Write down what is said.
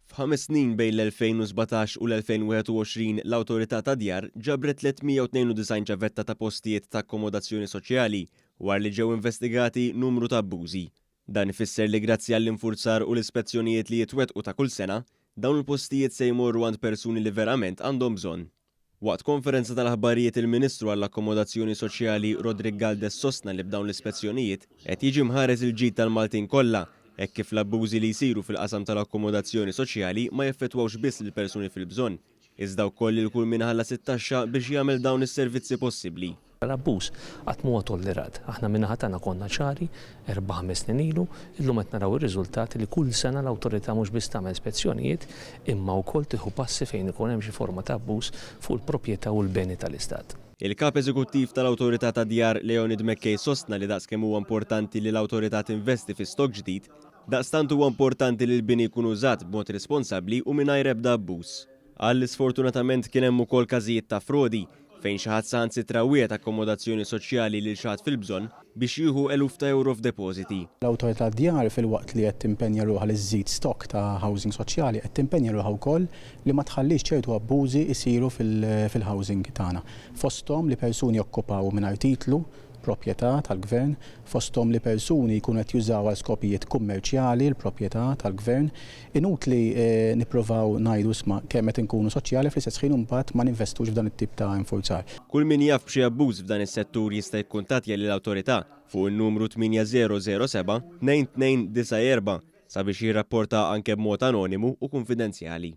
F'ħames snin bejn l-2017 u l-2021 l-Awtorità tad-Djar ġabret 392 ċavetta ta' postijiet ta' akkomodazzjoni soċjali wara li ġew investigati numru ta' abbużi. Dan ifisser li grazzi għall-infurzar u l-ispezzjonijiet li jitwettqu ta' kull sena, dawn il-postijiet se jmorru għand persuni li verament għandhom bżonn. Waqt konferenza tal-aħbarijiet il-Ministru għall-Akkomodazzjoni Soċjali Roderick Galdes sostna li b'dawn l-ispezzjonijiet qed jiġi mħares il-ġid tal-Maltin kollha hekk kif l-abbużi li jsiru fil-qasam tal-akkomodazzjoni soċjali ma jeffettwawx biss lill-persuni fil-bżonn iżda wkoll lil kull min iħallas it-taxxa biex jagħmel dawn is-servizzi possibbli. L-abbuż qatt m'huwa tollerat. Aħna min-naħa tagħna konna ċari erba' ħames snin ilu, illum qed naraw ir-riżultati li kull sena l-awtorità mhux biss tagħmel spezzjonijiet imma wkoll tieħu passi fejn ikun hemm xi forma ta' abbuż fuq il-proprjetà u l-beni tal-Istat. Il-Kap Eżekuttiv tal-Awtorità tad-Djar Leonid McKay sostna li daqskemm huwa importanti li l-awtorità tinvesti fi stokk ġdid, daqstant huwa importanti li l-bini jkun użat b'mod responsabbli u mingħajr ebda abbuż. Qal li sfortunatament kien hemm ukoll każijiet ta' frodi, fejn xi ħadd saħansitra wiegħed akkomodazzjoni soċjali lil xi ħadd fil-bżonn biex jieħu eluf ta' ewro f'depożiti. L-Awtorità tad-Djar filwaqt li qed timpenja ruħha li żżid stock ta' housing soċjali qed timpenja ruħha wkoll li ma tħallix ċertu abbużi jsiru fil-housing tagħna. Fosthom li persuni jokkupaw mingħajr titlu proprjetà tal-Gvern, fosthom li persuni jkunu qed jużaw għal skopijiet kummerċjali l-proprjetà tal-Gvern. Inutli nippruvaw ngħidu isma' kemm qed inkunu soċjali fl-istess ħin imbagħad ma ninvestux f'dan it-tip ta' infurzar. Kull min jaf b'xi abbuż f'dan is-settur jista' jikkuntattja lill-Awtorità fuq in-numru 8007 2294 sabiex jirrapporta anke b'mod anonimu u kunfidenzjali.